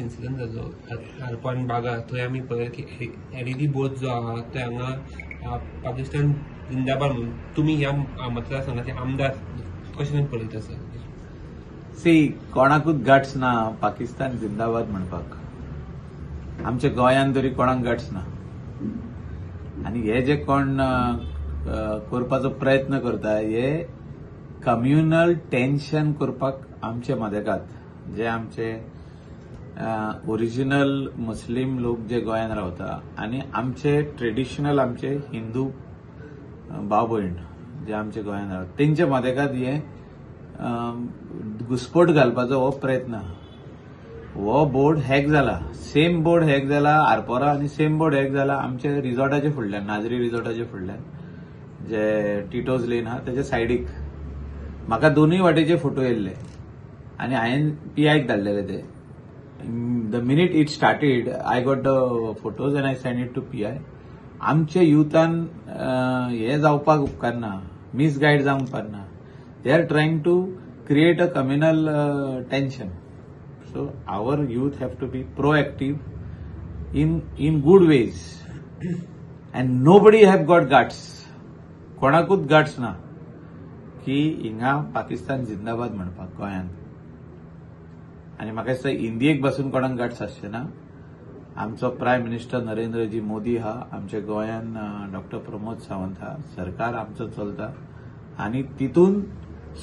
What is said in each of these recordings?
Incident जालो आरपान बागा, थंय आमी पळयलें की एलईडी बोर्ड जो आहा ते हांगा पाकिस्तान जिंदाबाद म्हणून. तुमी ह्या मतदारसंघाचे आमदार कशें पळयता सर? सी, कोणाकूच गट्स ना पाकिस्तान जिंदाबाद म्हणपाक. आमच्या गोंयान तरी कोणाक गट्स ना. आनी हे जे कोण करपाचो प्रयत्न करता हे कम्युनल टेन्शन करपाक आमचे मदेकात जे आमचे ओरिजिनल मुस्लीम लोक जे गोंयान रावता आनी आमचे ट्रेडिशनल आमचे हिंदू भाव भयण जे आमचे गोंयान रावता तेंचे मदेकात हे घुस्पट घालपाचो हो प्रयत्न. हो बोर्ड हॅक जाला, सेम बोर्ड हॅक जाला आरपोरा आनी सेम बोर्ड हॅक जाला आमच्या रिजॉर्टाचे फुडल्यान, नाजरी रिजॉर्टाचे फुडल्यान जे टिटोज लेन आहा तेच्या सायडीक. म्हाका दोनूय वाटेचे फोटो येयल्ले आनी हांवें पीआयक धाडलेले ते. The minute it started I got the photos and I send it to PI. आमच्या युथान हे जावपाक उपकारना, मिसगायड जावंक उपकारना. They are trying to create a communal tension. So our youth have to be proactive in good ways and nobody have got guts. कोणाकूच guts ना की हिंगा पाकिस्तान जिंदाबाद म्हणपाक गोंयान. आनी म्हाका दिसता इंडियेक बसून कोणाक गट्स आसचे ना. आमचो प्रायम मिनिस्टर नरेंद्रजी मोदी हा, आमच्या गोंयान डॉक्टर प्रमोद सावंत हा, सरकार आमचो चलता आनी तितून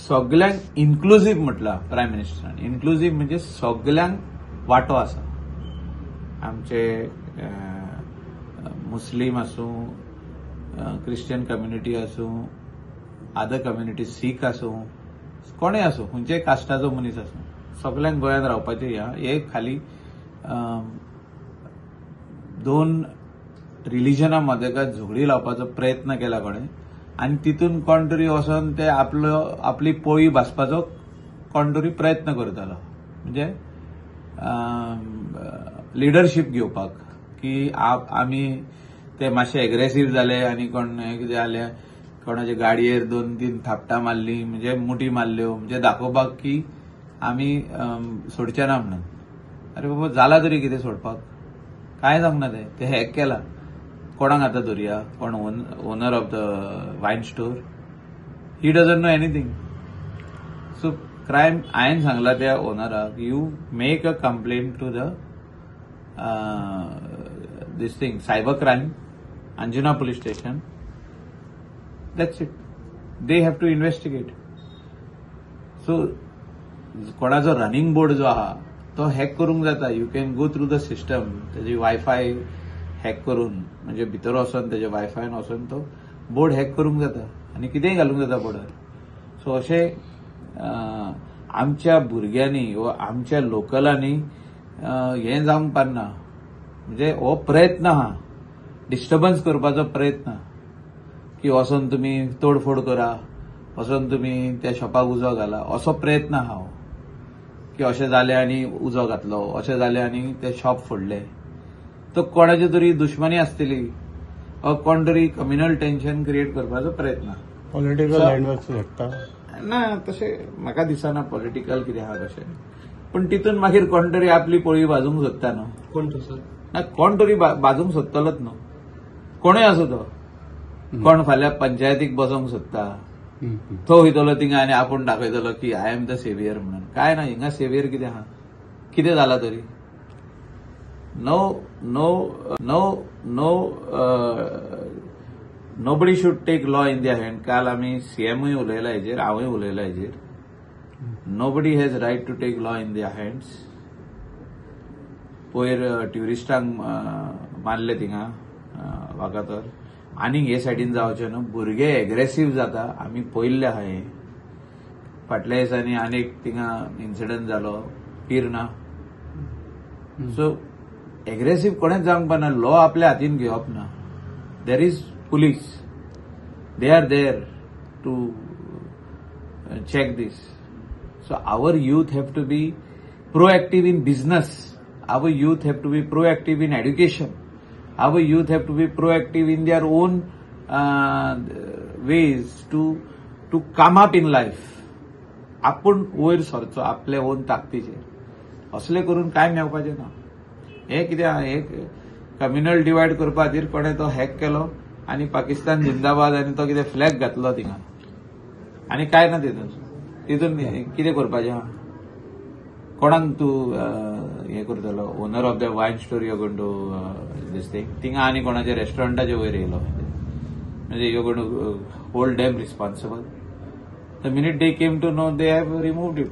सगल्यांक इन्क्लुजीव म्हटला प्रायम मिनिस्टरान. इन्क्लुजीव म्हणजे सगल्यांक वांटो आसा. आमचे मुस्लीम आसूं, क्रिश्चन कम्युनिटी आसूं, अदर कम्युनिटी सीख आसूं, कोणूय आसूं, खंयच्याय कास्टाचो मनीस आसूं, सगल्यांक गोंयांत रावपाचें. ह्या हे खाली दोन रिलिजना मदेकात झगडी लावपाचो प्रयत्न केला कोणें आनी तितून कोण तरी वचोन ते आपलो आपली पोळी भाजपाचो कोण तरी प्रयत्न करतालो, म्हणजे लिडरशीप घेवपाक की आमी ते मातशे एग्रेसीव जाले आनी कोण कितें जालें कोणाचे गाडयेर 2-3 थापटां मारली, म्हणजे मुठी मारल्यो, म्हणजे दाखोवपाक की आमी सोडचे ना म्हणून. अरे बाबा, जाला तरी कितें सोडपाक, कांय जावंक ना. ते हॅक केला. कोणाक आतां धरुया? कोण owner of the wine store? He doesn't know anything. So crime हांवें सांगला त्या ओनराक, you make a complaint to the this thing cyber crime, Anjuna police station. That's it. They have to investigate. So कोणाचो running board जो आहा तो hack करूंक जाता. You can go through the system. तेजी वायफाय हॅक करून, म्हणजे भितर वचोन तेजे वायफायन वचोन तो बोर्ड हॅक करूंक जाता आनी कितेंय घालूंक जाता बोर्डार. सो अशें आमच्या भुरग्यांनी वा आमच्या लोकलांनी हें जावंक पारना. म्हणजे हो प्रयत्न आहा, डिस्टर्बन्स करपाचो प्रयत्न की वचोन तुमी तोडफोड करा, वचोन तुमी त्या शॉपाक उजो घाला, असो प्रयत्न आहा हो. की अशें जालें आनी उजो घातलो, अशें जालें आनी ते शॉप फोडलें. तो कोणाची तरी दुश्मनी आसतली वा कोण तरी कम्युनल टेन्शन क्रिएट करपाचो प्रयत्न. पॉलिटिकल हँड वचूं शकता ना तशें म्हाका दिसना पॉलिटिकल कितें आहा तशें. पूण तितून मागीर कोण तरी आपली पोळी भाजूंक सोदता न्हू. कोण तो सर? ना, कोण तरी भाजूंक सोदतलोच न्हू, कोणूय आसूं तो. कोण फाल्यां पंचायतीक बसोंक सोदता तो वयतलो थिंगा आनी आपूण दाखयतलो की I am the saviour म्हणून. काय ना, हिंगा सेवियर कितें आहा, कितें जाला तरी? No no no no, nobody should take law in their hand. काल आमी सीएमूय उलयला हेजेर, हांवूय उलयला हेजेर. Nobody has right to take law in their hands. पयर ट्युरिस्टांक मारले थिंगा वागातोर. आनीक हे सायडीन जावचें न्हू, भुरगे एग्रेसीव जाता. आमी पळयल्ले आहा हे फाटल्या दिसांनी आनीक थिंगा इन्सिडंट जालो पिर्ना. सो एग्रेसीव कोणेच जावंक पाना, लॉ आपल्या हातीन घेवप ना. There is police, they are there to check this. So our youth have to be proactive in business, our youth have to be proactive in education, our youth have to be proactive in their own ways to come up in life. आपूण वयर सरचो आपले own ताकदीचेर. असले करून काय मेळपाचें ना. हे कितें हे कम्युनल डिवायड करपा खातीर कोणें तो हॅक केलो आनी पाकिस्तान जिंदाबाद आनी तो कितें फ्लॅग घातलो थिंगा आनी काय ना. तितून तितून कितें करपाचें आहा? कोणाक तूं हें करतलो? Owner of the wine store you going to this thing? थिंगा आनी कोणाच्या रेस्टॉरंटाच्या वयर येयलो म्हणजे you going to hold them responsible? The minute they came to know, they have removed it.